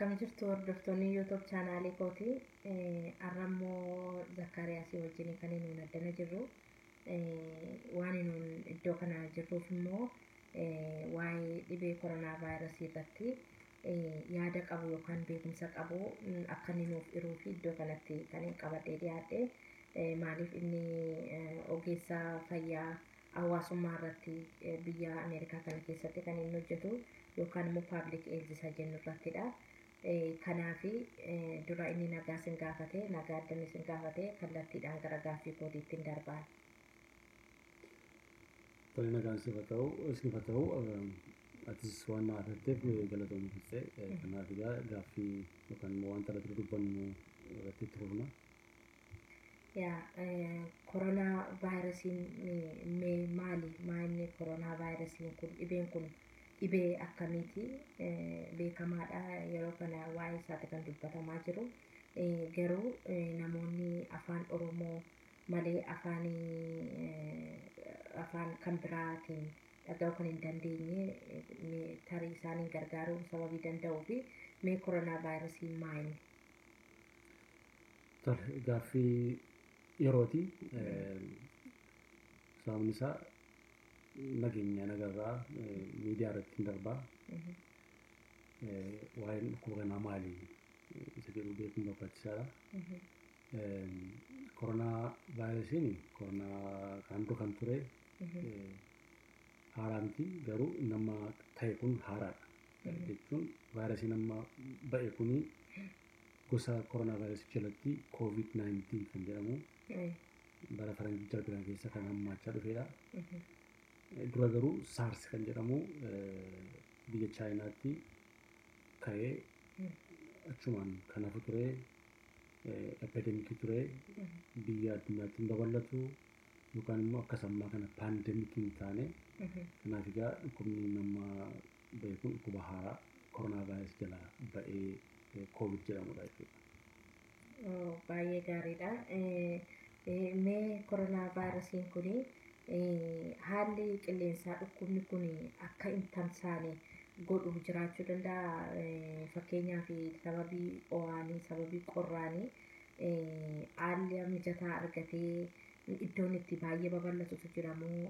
Akkam jirtu hordoftoonni YouTube chaanaalii kooti. Har'a immoo Zakkaariyaasii wajjin kan nuun addana jirru. Waan nuun iddoo kana jirruuf immoo waa'ee dhibee koronaa vaayirasii irratti yaada qabu yookaan beekumsa qabu akka inni nuuf hiruu fi iddoo kanatti kan hin qabadhee dhiyaadhe. Maaliif inni ogeessa fayyaa hawaasummaa irratti biyya Ameerikaa kana keessatti kan inni hojjetu yookaan immoo public health isa jennu irrattidha. Kanaaf dura inni nagaa sin gaafate, nagaa addanni sin gaafate, kallattiidhaan gara gaaffii kootiitti hin darbaan. Tole, nagaan siif haa ta'u, isiniif haa ta'u. Atis waan na afeerteef galatoomii fixee. Kanaaf egaa gaaffii yookaan immoo wanta irratti dubbannu irratti itti fufna. Yaa, koronaa vaayirasiin mee maali? Maa inni koronaa vaayirasiin kun, dhibeen kun dhibee akkamiiti? Beekamaadha, yeroo kana waa'ee isaati kan dubbatamaa jiru. Garuu namoonni afaan Oromoo malee afaan kan biraatiin dhaga'uu kan hin dandeenye tarii isaaniin gargaaruu sababii danda'uu fi mee koronaa vaayirasiin maa inni? Tole, gaaffii yerooti. Sababni isaa nageenya nagarraa miidiyaa irratti hin darbaa. Waa'een dhukkuba kanaa maali isa jedhu beekuun barbaachisaadha. Koronaa vaayirasiin koronaa kan dura kan ture haaraa miti, garuu nama ta'e kun haaraadha. Jechuun vaayirasiin amma ba'e kuni gosa koronaa vaayirasii jalatti COVID-19 kan jedhamu bara faranjii darbe kana keessa kan hammaachaa dhufedha. Dura garuu SARS kan jedhamu biyya Chaayinaatti ka'ee achumaan kan hafu ture, epidemikii ture, biyya addunyaatti hin babal'atu yookaan immoo akka sammaa kana paandemikii hin taane. Kanaaf egaa dhukkubni nama ba'e kun dhukkuba haaraa koronaa vaayirasii jalaa ba'ee COVID jedhamudha jechuudha. Baay'ee gaariidha. Mee koronaa vaayirasiin kun haalli qilleensaa dhukkubni kun akka hin tamsaane godhu jiraachuu danda'a? Fakkeenyaaf sababii ho'aanii, sababii qorraanii haalli mijataa argatee iddoon itti baay'ee babal'atutu jira moo,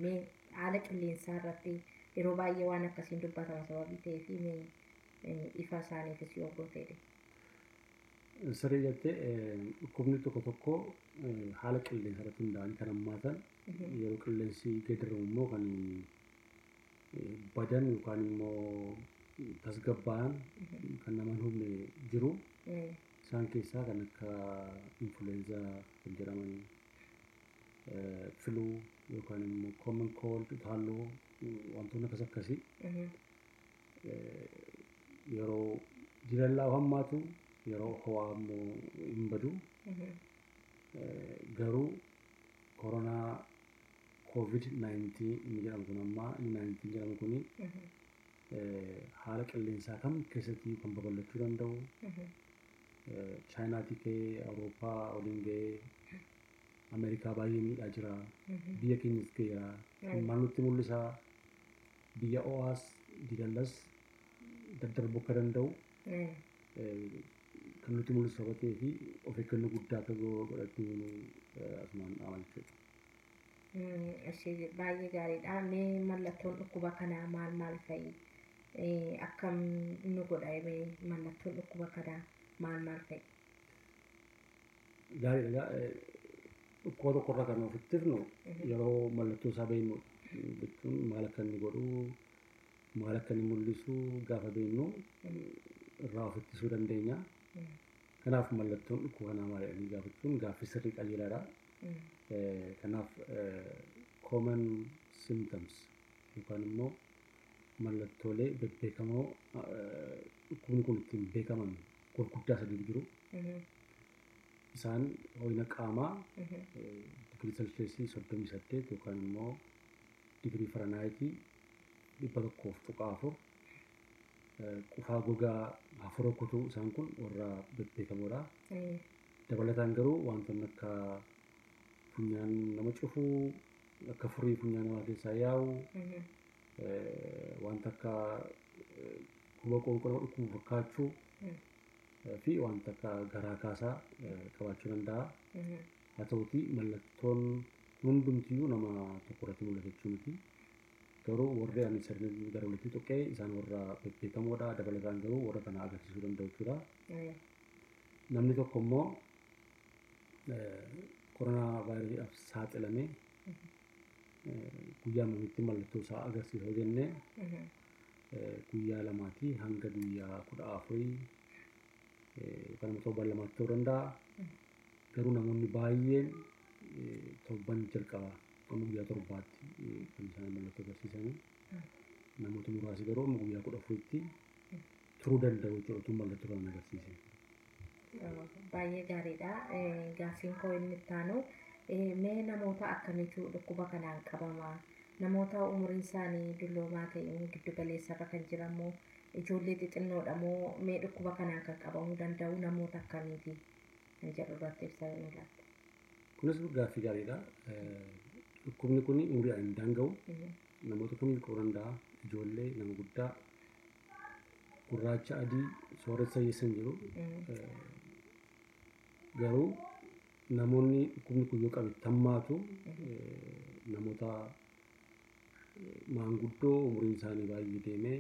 mee haala qilleensaa irratti yeroo baay'ee waan akkasiin dubbatama sababii ta'eef mee ifa isaaniifis yoo gooteedha. Sirrii jettee, dhukkubni tokko tokko haala qilleensaa irratti hundaa'anii kan hammaatan, yeroo qilleensi geeddaramu immoo kan badan yookaan immoo tasgabbaa'an kan nama hin hubne jiru. Isaan keessaa kan akka influenza kan jedhaman, flu yookaan immoo common cold, utaaloo, wantoonni akkas akkasii yeroo diilallaa hammaatu, yeroo ho'aa immoo hin badu. Garuu koronaa COVID-19 inni jedhamu kun, amma inni 19 jedhamu kuni, haala qilleensaa kam keessatti kan babal'achuu danda'u, Chaayinaatii ka'ee Awurooppaa waliin ga'ee Ameerikaa baay'ee miidhaa jira. Biyya keenyas ga'eera. Maal nutti mul'isaa? Biyya ho'aas diilallas daddarbuu akka danda'u kan nutti mul'isu sababa ta'ee fi of eeggannoo guddaa akka godhachuu asumaan dhaama jechuudha. Ishee baay'ee gaariidha. Mee mallattoon dhukkuba kanaa maal maal fa'i? Akkam nu godha? Mee mallattoon dhukkuba kanaa maal maal fa'i? Gaariidha. Dhukkuba tokkorraa kan of ittifnu yeroo mallattoo isaa beeknudha. Jechuun maal akka inni godhu, maal akka inni mul'isu gaafa beeknu irraa of ittisuu dandeenya. Kanaaf mallattoon dhukkuba kanaa maal jedhanii gaafachuun gaaffii sirrii qajeelaadha. Kanaaf common symptoms yookaan immoo mallattoolee bebbeekamoo dhukkubni kun ittiin beekaman gurguddaa sadiitu jiru. Isaan ho'ina qaamaa digirii selsiyeesii 38 yookaan immoo digirii faranaayitii 100.4, qufaa gogaa, hafuura kutuu, isaan kun warra bebbeekamoodha. Dabalataan garuu wantoonni akka funyaan nama cufuu, akka furii funyaan namaa keessaa yaa'u, wanta akka Dhukkuba qoonqoo nama dhukkubu fakkaachuu fi wanta akka garaa kaasaa qabaachuu danda'a. Haa ta'utii mallattoon hundumtiyyuu nama tokko irratti mul'ata jechuu miti. Garuu warri ani sirni gara olitti tuqee isaan warra bebbeekamoodha. Dabalataan garuu warra kana agarsiisuu danda'u jechuudha. Namni tokko immoo koronaa vaayirasiidhaaf saaxilamee guyyaa mamitti mallattoo isaa agarsiisa yoo jennee guyyaa 2 hanga guyyaa 14 yookaan immoo torban 2tti ta'uu danda'a. Garuu namoonni baay'een torban jalqabaa amma guyyaa 7tti kan isaan mallattoo agarsiisanii namoota muraasi garuu amma guyyaa 14tti turuu danda'u jechuudha utuu mallattoo kana agarsiisan. Baay'ee gaariidha. Gaaffiin koo inni itti aanu mee namoota akkamiitu dhukkuba kanaan qabama? Namoota umuriin isaanii dulloomaa ta'e giddu galeessarra kan jiran moo ijoollee xixinnoodha moo mee dhukkuba kanaan kan qabamuu danda'u namoota akkamiiti kan jedhu irratti ibsa nu laatta. Kunis gaaffii gaariidha. Dhukkubni kun umuriidhaan hin daanga'u. Namoota kamiyyuu qabuu danda'a. Ijoollee, nama guddaa, gurraacha, adii, sooressa, hiyyeessa hin jiru. Garuu namoonni dhukkubni kun yoo qabe hammaatu namoota maanguddoo umuriin isaanii baay'ee deemee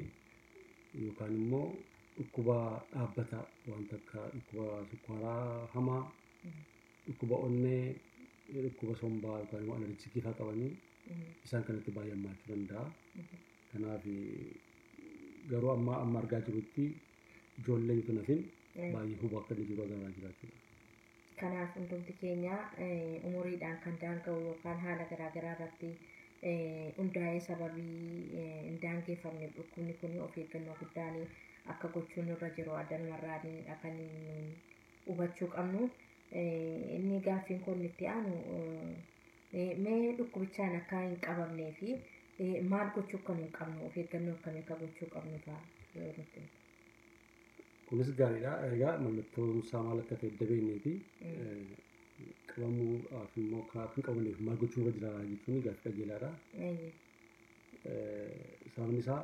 yookaan immoo dhukkuba dhaabbataa wanta akka dhukkuba sukkaaraa hamaa, dhukkuba onnee, dhukkuba sombaa yookaan immoo alerjikii fa'aa qabanii isaan kanatti baay'ee hammaachuu danda'a. Kanaaf garuu amma argaa jirrutti ijoollee utuu hin hafin baay'ee hubaa akka inni jiru agarraa jira jechuudha. Kanaaf hundumti keenya umuriidhaan kan daanga'u yookaan haala garaagaraa irratti hundaa'ee sababii hin daangeffamneef dhukkubni kun of eeggannoo guddaan akka gochuun nurra jiru addanumarraa akka hubachuu qabnu. Inni gaaffiin kun itti aanu mee dhukkubichaan akka hin qabamnee fi maal gochuu akka hin qabnu of eeggannoo akkamii akka gochuu qabnu fa'a yoo nutti himte. Kunis gaariidha. Egaa mallattoon isaa maal akka ta'e adda beekneeti. Qabamuudhaaf immoo akka hin qabamneef maal gochuu irra jira jechuun gaaffii qajeelaadha. Sababni isaa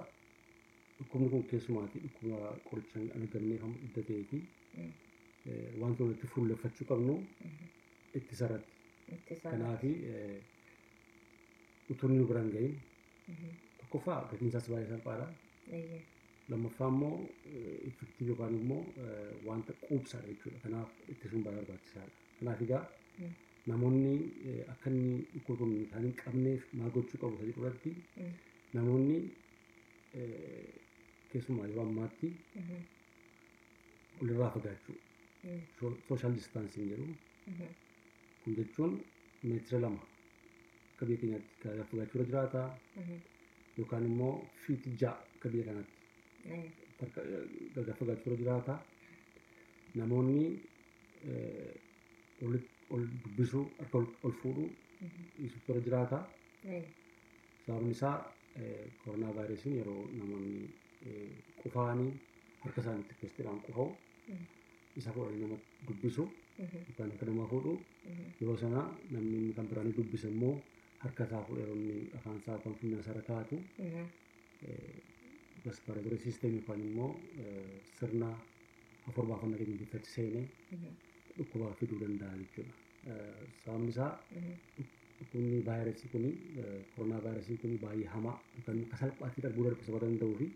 dhukkubni kun keessumaati dhukkuba qoricha hin argamneef adda ta'eeti. Wanta nuti fuulleffachuu qabnu ittisa irratti. Kanaaf utuu inni nu bira hin gahin tokkoffaa gatiin isaas baay'ee salphaadha. Lammaffaa immoo effective yookaan immoo wanta quubsaadha jechuudha. Kanaaf ittisuun baay'ee barbaachisaadha. Kanaaf egaa namoonni akka inni dhukkuba kun isaan hin qabneef maal gochuu qabu isa jedhu irratti namoonni keessumaa yeroo ammaatti walirraa fagaachuu social distancing jedhu. Kun jechuun meetira 2 akka biyya keenyaatti gargar fagaachuu irra jiraata yookaan immoo fiitii 6 akka biyya kanaatti gargar fagaachuu irra jiraata. Namoonni ol dubbisuu harka ol fuudhuu dhiisuutu irra jiraata. Sababni isaa koronaa vaayirasiin yeroo namoonni qufaanii harka isaaniitti keessattiidhaan qufa'u isa fuudhanii nama dubbisu yookaan harka namaa fuudhu yeroo sana namni inni kan biraan dubbise immoo harka isaa fuudhee yeroo inni afaan isaa yookaan funyaan isaa irra kaa'atu respiratory system yookaan immoo sirna hafuura baafannaa keenya keessatti seenee dhukkuba fiduu danda'a jechuudha. Sababni isaa dhukkubni vaayirasii kuni koronaa vaayirasii kuni baay'ee hamaa yookaan akka salphaatti darbuu darbu sababa danda'uu fi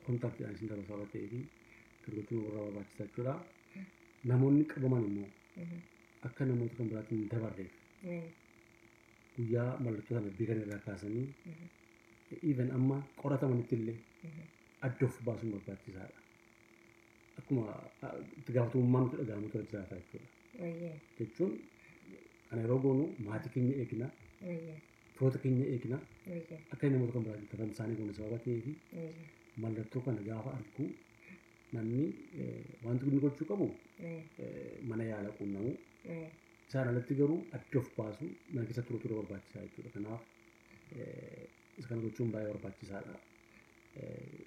kontaaktiidhaan isin darbu sababa ta'ee fi gargaaruun warra barbaachisaa jechuudha. Namoonni qabaman immoo akka namoota kan biraatiin hin dabarreef guyyaa mallattoo sana beekan irraa kaasanii even amma qoratamanitti illee adda of baasuun barbaachisaadha. Akkuma itti gaafatamummaan nutti dhaga'amu tura jiraata jechuudha. Jechuun kana yeroo goonu maatii keenya eegna, firoota keenya eegna, akka namoota kan biraatiin tafan isaanii goone sababa ta'eefi mallattoo kana gaafa argu namni wanti inni gochuu qabu mana yaala quunnamuu. Isaan alatti garuu adda of baasu mana keessa turuu tura barbaachisaa jechuudha. Kanaaf isa kana gochuun baay'ee barbaachisaadha.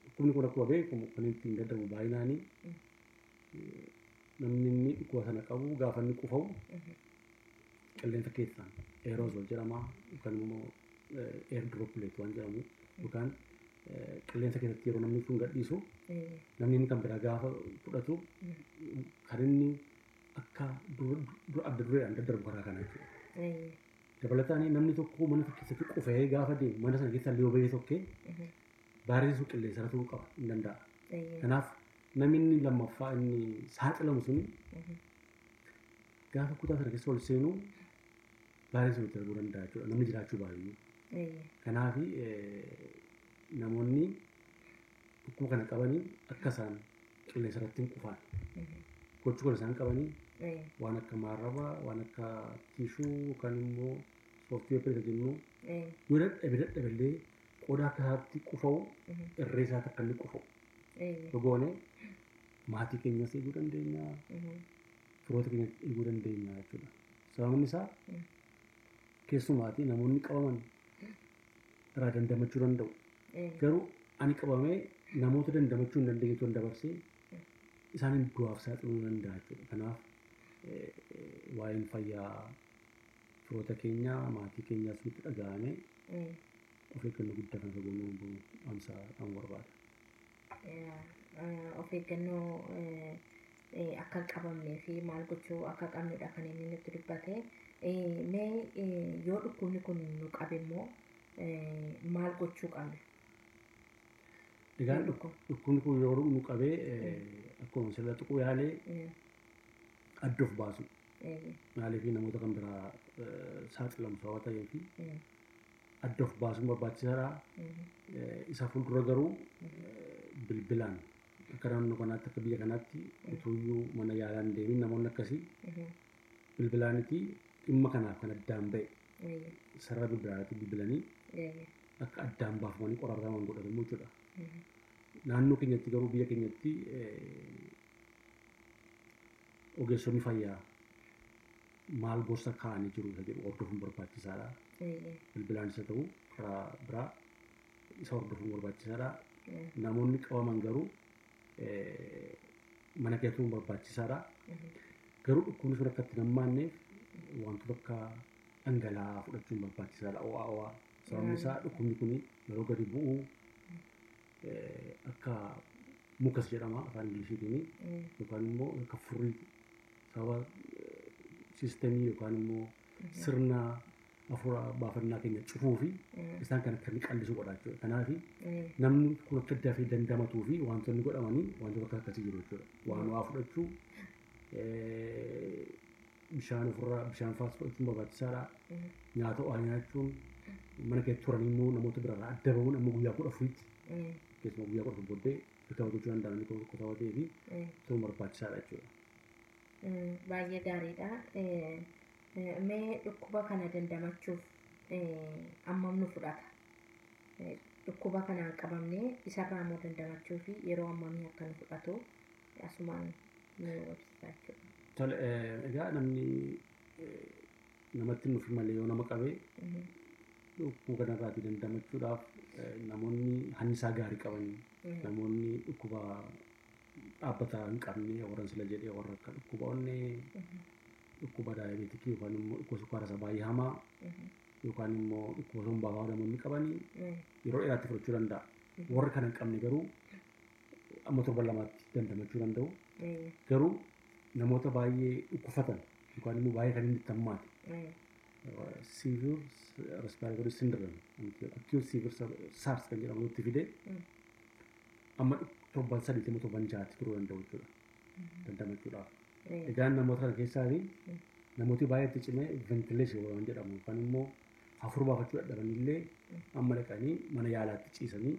Dhukkubni kun akkuma beekamu kan ittiin daddarbu baay'inaanii namni inni dhukkuba sana qabu gaafa inni qufa'u qilleensa keessaan aerosol jedhama yookaan immoo air droplet waan jedhamu yookaan Qilleensa keessatti yeroo namni sun gadhiisu namni inni kan biraa gaafa fudhatu kan inni akka adda dureedhaan daddarbu karaa kana jechuudha. Dabalataan namni tokko mana tokko keessatti qufee gaafa deemu mana sana keessa illee yoo bahee tokkee vaayirasiin sun qilleensa irra turuu qaba hin danda'a. Kanaaf namni inni lammaffaa inni saaxilamu suni gaafa kutaa sana keessa ol seenu vaayirasiin sun itti darbuu danda'a jechuudha. Namni jiraachuu baay'ee. Kanaaf namoonni dhukkuba kana qabanii akka isaan qilleensa irratti hin qufaan gochuu kan isaan qabanii waan akka maarrabaa, waan akka tiishuu yookaan immoo sooftii isa jennu yoo dadhabe dadhabe qodaa akka isaatti qufa'u irree isaatti akka inni qufa'u. Goone maatii keenyas eeguu dandeenya, firoota keenyas eeguu dandeenya jechuudha. Sababni isaa keessumaatii namoonni qabaman irraa dandamachuu danda'u. Garuu ani qabamee namoota dandamachuu hin dandeenye toon dabarsee isaanin du'aaf saaxiluu danda'a jechuudha. Kanaaf waa'een fayyaa firoota keenyaa, maatii keenyaas nutti dhaga'amee of eeggannoo guddaa kan goonuu dhaamsa dhaamuu barbaada. Of eeggannoo akka hin qabamnee fi maal gochuu akka qabnudha kan inni nutti dubbate. Mee yoo dhukkubni kun nu qabe immoo maal gochuu qabna? Egaa dhukkubni kun yoo nu qabee akkuma sirna tuquu yaalee adda of baasu. Maaliif namoota kan biraa saaxilamu sababa ta'eef adda of baasuun barbaachisaadha. Isa fuuldura garuu bilbilaan akka naannoo kanaatti akka biyya kanaatti utuuyyuu mana yaalaa hin deemin namoonni akkasii bilbilaanitii dhimma kanaaf kan addaan ba'e sarara bilbilaatti bilbilanii akka addaan baafamanii qorataman godhatamu jechuudha. Naannoo keenyatti garuu biyya keenyatti ogeessonni fayyaa maal gorsa kaa'anii jiru isa jedhu hordofuun barbaachisaadha. Bilbilaan isa ta'u karaa biraa isa hordofuun barbaachisaadha. Namoonni qabaman garuu mana keessa turuun barbaachisaadha. Garuu dhukkubni sun akka itti hin hammaanneef wantoota akka dhangala'aa fudhachuun barbaachisaadha. Ho'aa ho'aa. Sababni isaa dhukkubni kun yeroo gadi bu'u akka mukas jedhama afaan Ingiliziitiin yookaan immoo akka furrii sababa siistemii yookaan immoo sirna hafuura baafannaa keenya cufuu fi isaan kan akka inni qallisu godha jechuudha. Kanaaf namni kun akka dafee dandamatuu fi wantoonni godhamanii wantoota akka akkasii jiru jechuudha. Waan ho'aa fudhachuu, bishaan ofirraa bishaan faas fudhachuun barbaachisaadha. Nyaata ho'aa nyaachuun mana keessa turanii immoo namoota biraarraa adda bahuun amma guyyaa 14tti keessumaa guyyaa 14 booddee bitamu gochuu danda'an inni tokko sababa ta'eef turuun barbaachisaadha jechuudha. Baay'ee gaariidha. Mee dhukkuba kana dandamachuuf hammam nu fudhata? Dhukkuba kanaan qabamnee isarraa immoo dandamachuuf yeroo hammamii akka nu fudhatu asumaan nu ibsita jechuudha. Tole, egaa namni namatti hin dhufin malee yoo nama qabee dhukkuba kanarraatii dandamachuudhaaf namoonni hannisaa gaarii qabanii namoonni dhukkuba dhaabbataa hin qabne warra sila jedhee warra akka dhukkuba onnee, dhukkuba daayabeetikii yookaan immoo dhukkuba sukkaara isa baay'ee hamaa yookaan immoo dhukkuba sombaa fa'aa namoonni qabanii yeroo dheeraatti fudhachuu danda'a. Warri kana hin qabne garuu amma torban lamaatti dandamachuu danda'u. Garuu namoota baay'ee dhukkubsatan yookaan immoo baay'ee kan inni itti hammaate severe respiratory syndrome acute severe SARS kan jedhamu nutti fide amma torban 3 amma torban 6tti turuu danda'u jechuudha dandamachuudhaaf. Egaan namoota kana keessaa namooti baay'ee itti cimee ventilation waan jedhamu yookaan immoo hafuura baafachuu dadhabanillee amma dhaqanii mana yaalaatti ciisanii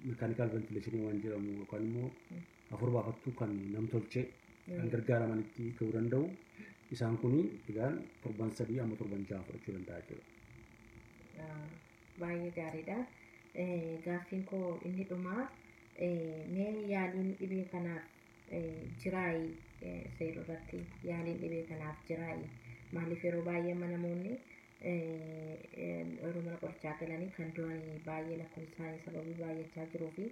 mechanical ventilation waan jedhamu yookaan immoo hafuura baafattuu kan namtolchee kan gargaaramanitti ga'uu danda'u. Isaan kun egaan torban 3 amma torban 6 fudhachuu danda'a jechuudha. Baay'ee gaariidha. Gaaffiin koo inni dhumaa mee yaaliin dhibee kanaaf jiraayi seeruu irratti yaaliin dhibee kanaaf jiraayi maaliif yeroo baay'ee amma namoonni yeroo mana qorichaa galanii kan du'an baay'ee lakkoofsi isaanii sababii baay'achaa jiruu fi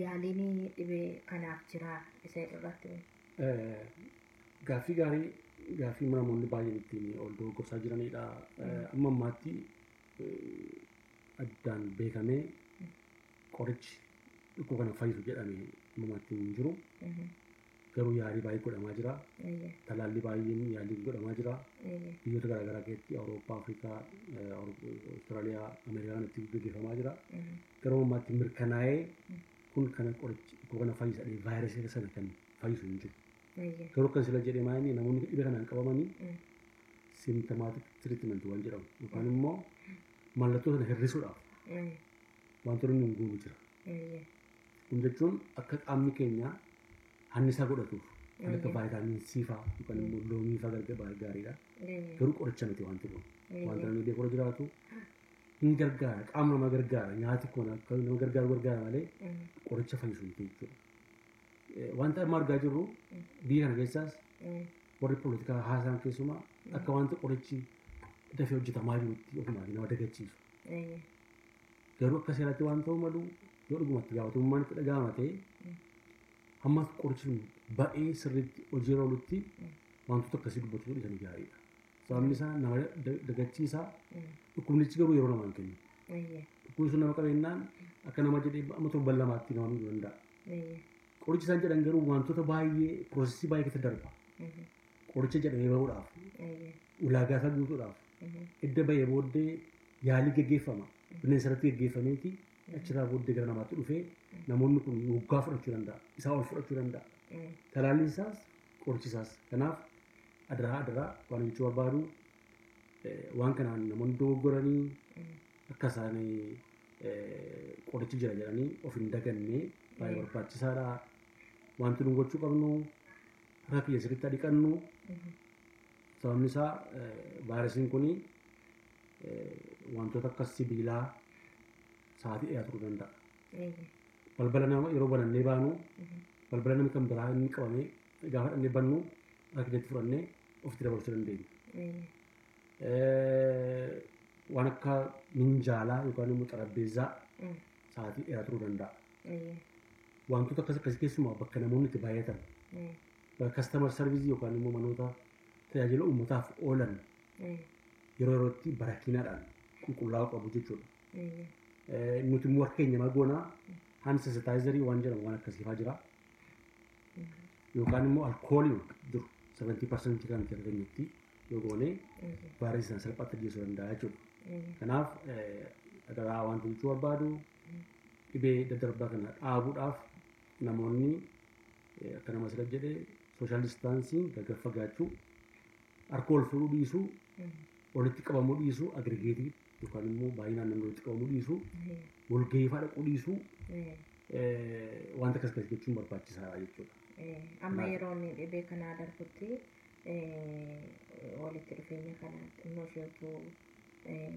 yaaliin dhibee kanaaf jiraa seeruu irratti. Gaaffii gaarii gaaffii namoonni baay'een ittiin ol dogoggorsaa jiranidha. Amma ammaatti Addaan beekamee qorichi dhukkuba kana fayyisu jedhame ammammaatti hin jiru. Garuu yaalii baay'ee godhamaa jira. Talaalli baay'een yaalii godhamaa jira. Biyyoota garaagaraa keessatti Awurooppaa, Afrikaa, Awustiraaliyaa, Ameerikaa kanatti gaggeeffamaa jira. Garuu ammaatti mirkanaa'ee kun kana qorichi dhukkuba kana fayyisa jedhee vaayirasii sana kan fayyisu hin jiru. Garuu kan sila jedhee maayini namoonni dhibee kanaan qabamanii symptomatic treatment waan jedhamu yookaan immoo mallattoo sana hir'isuudhaaf wantoonni nuun goonu jira. Kun jechuun akka qaamni keenya annisaa godhatuuf kan akka vitamin C fa'aa yookaan immoo loomii fa'aa gaariidha. Garuu qoricha miti wanti kun. Wanta namni beeku irra jiraatu hin gargaara, qaama nama gargaara, nyaati kun akka nama gargaaru gargaara malee qoricha fayyisu miti jechuudha. Wanta amma argaa jirru biyya kana keessaas warri poolitikaa haasaan keessumaa akka wanta qorichi dafee hojjetamaa jirutti ofumaa nama dagachiisu. Garuu akka seeraatti waan ta'u malu yoo dhugumatti gaafatamummaan itti dhaga'ama ta'e hamma qorichi sun ba'ee sirriitti hojiirra oolutti wantoota akkasii dubbachuu dhiisanii gaariidha. Sababni isaa nama dagachiisaa, dhukkubnichi garuu yeroo namaan kennu. Dhukkubni sun nama qabeennaan akka nama jedhee amma torban lamaatti nama miidhuu danda'a. Qorichi isaan jedhan garuu wantoota baay'ee process baay'ee keessa darba. Qoricha jedhamee bahuudhaaf, ulaagaa isaa guutuudhaaf, edda bahee booddee yaalii gaggeeffama. Bineensa irratti gaggeeffameeti achirraa booddee gara namaatti dhufee namoonni kun waggaa fudhachuu danda'a. Isaa ol fudhachuu danda'a. Talaalliin isaas qorichi isaas. Kanaaf adaraa adaraa waan jechuu barbaadu waan kanaan namoonni dogoggoranii akka isaan qorichi jira jedhanii of hin daganne baay'ee barbaachisaadha. Wanti nu gochuu qabnu harka keenya sirriitti dhiqannu. Sababni isaa vaayirasiin kun wantoota akka sibiilaa sa'aatii dheeraa turuu danda'a. Balbala nama yeroo banannee baanu balbala namni kan biraa inni qabamee gaafa dhannee bannu harka keenyatti fudhannee ofitti dabarsuu dandeenya. Waan akka minjaalaa yookaan immoo xarapheezzaa sa'aatii dheeraa turuu danda'a. Wantoota akkas akkasii keessumaa bakka namoonni itti baay'atan customer service yookaan immoo manoota tajaajila uummataaf oolan yeroo yerootti barakiinaadhaan qulqullaa'uu qabu jechuudha. Nuti immoo harka keenya maal goonaa, hand sanitizer waan jedhamu waan akkasii fa'aa jira. Yookaan immoo alkoolii jiru 70% kan nuti arganyutti yoo goone vaayirasii sana salphaatti ajjeesuu danda'a jechuudha. Kanaaf adaraa wanti jechuu barbaadu dhibee daddarbaa kana dhaabuudhaaf namoonni akka nama sila jedhee social distancing, gargar fagaachuu, harka wal fuudhuu dhiisuu, walitti qabamuu dhiisuu, aggregate yookaan immoo baay'inaan namni walitti qabamuu dhiisuu, walgahii fa'aa dhaquu dhiisuu, wanta akkas akkas jechuun barbaachisaadha jechuudha. Amma yeroo inni dhibee kanaa darbutti walitti dhufeenya kana xinnoo isheetu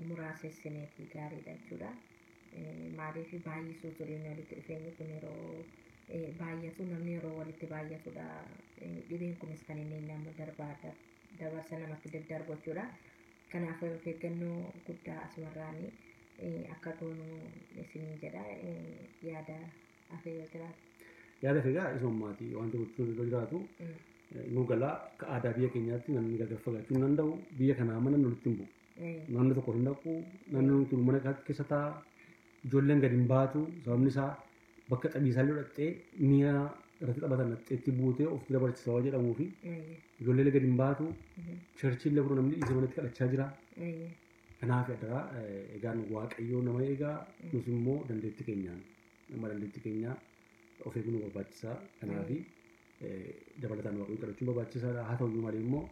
muraasessineeti gaariidha jechuudha. Maaliif baay'isuu jireenya walitti dhufeenyi kun yeroo baay'atu, namni yeroo walitti baay'atudha. Dhibeen kunis kan inni nama darbaa dabarsa namatti daddarbu jechuudha. Kanaaf of eeggannoo guddaa asumarraanii akka goonu isiniin jedha, yaada hafee yoo jiraate. Yaada egaa isummaati wanti gochuu irra jiraatu nu galaa akka aadaa biyya keenyaatti namni gargar fagaachuu hin danda'u. Biyya kanaa mana namni walitti hin bu'u. Namni tokko hin dhaqu, namni mana keessa taa'a, ijoolleen gadi hin baatu. Sababni isaa bakka xabiisaa illee dhaqxee mi'a irratti taphatan dhaqxeetti buutee ofitti dabarsiisa waan jedhamuu fi ijoollee gadi hin baatu. Church illee kun namni dhiisee manatti kadhachaa jira. Kanaaf adaraa egaan Waaqayyoo nama eegaa, nus immoo dandeettii keenyaan nama dandeettii keenyaa of eeguun nu barbaachisaa. Kanaaf dabalataan Waaqayyoon kadhachuun barbaachisaadha. Haa ta'uyyuu malee immoo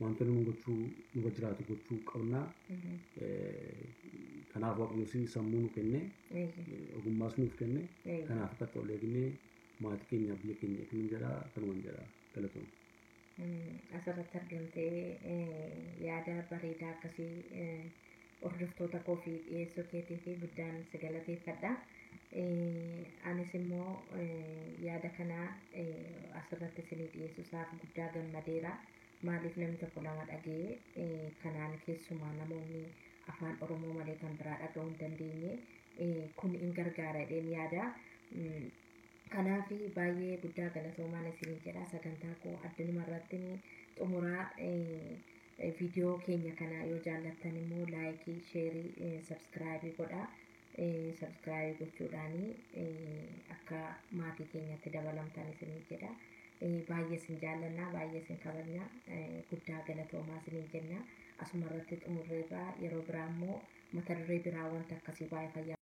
wantoonni nu gochuu nurra jiraatu gochuu qabna. Kanaaf Waaqayyoos sammuu nu kenne, ogummaas nuuf kenne. Kanaaf akka ta'u eegnee maatii keenya biyya keenya eegnuun jedha, kanumaan jedha, galatooma. Asirratti argamtee yaada bareedaa akkasii hordoftoota koo fi dhiyeessuu keetii fi guddaan si galateeffadha. Anis immoo yaada kana asirratti isinii dhiyeessuu isaaf guddaa gammadeera. Maaliif namni tokko lama dhaga'ee kanaan keessumaa namoonni afaan Oromoo malee kan biraa dhaga'uu hin dandeenye kun hin gargaara jedheen yaada. Kanaaf baay'ee guddaa galatoomaan isinii jedha. Sagantaa koo addunuma irratti xumuraa. Viidiyoo keenya kana yoo jaallattan immoo like Laayikii, sheerii, sabskraayibii godhaa. Sabskraayibii gochuudhaanii akka maatii keenyatti dabalamtan isinii jedha. Baay'ee isin jaallannaa, baay'ee isin kabajnaa, guddaa galatoomaa isinii jenna. Asuma irratti xumurreerraa yeroo biraa immoo mata duree biraa wanta akkasii waa'ee fayyaa.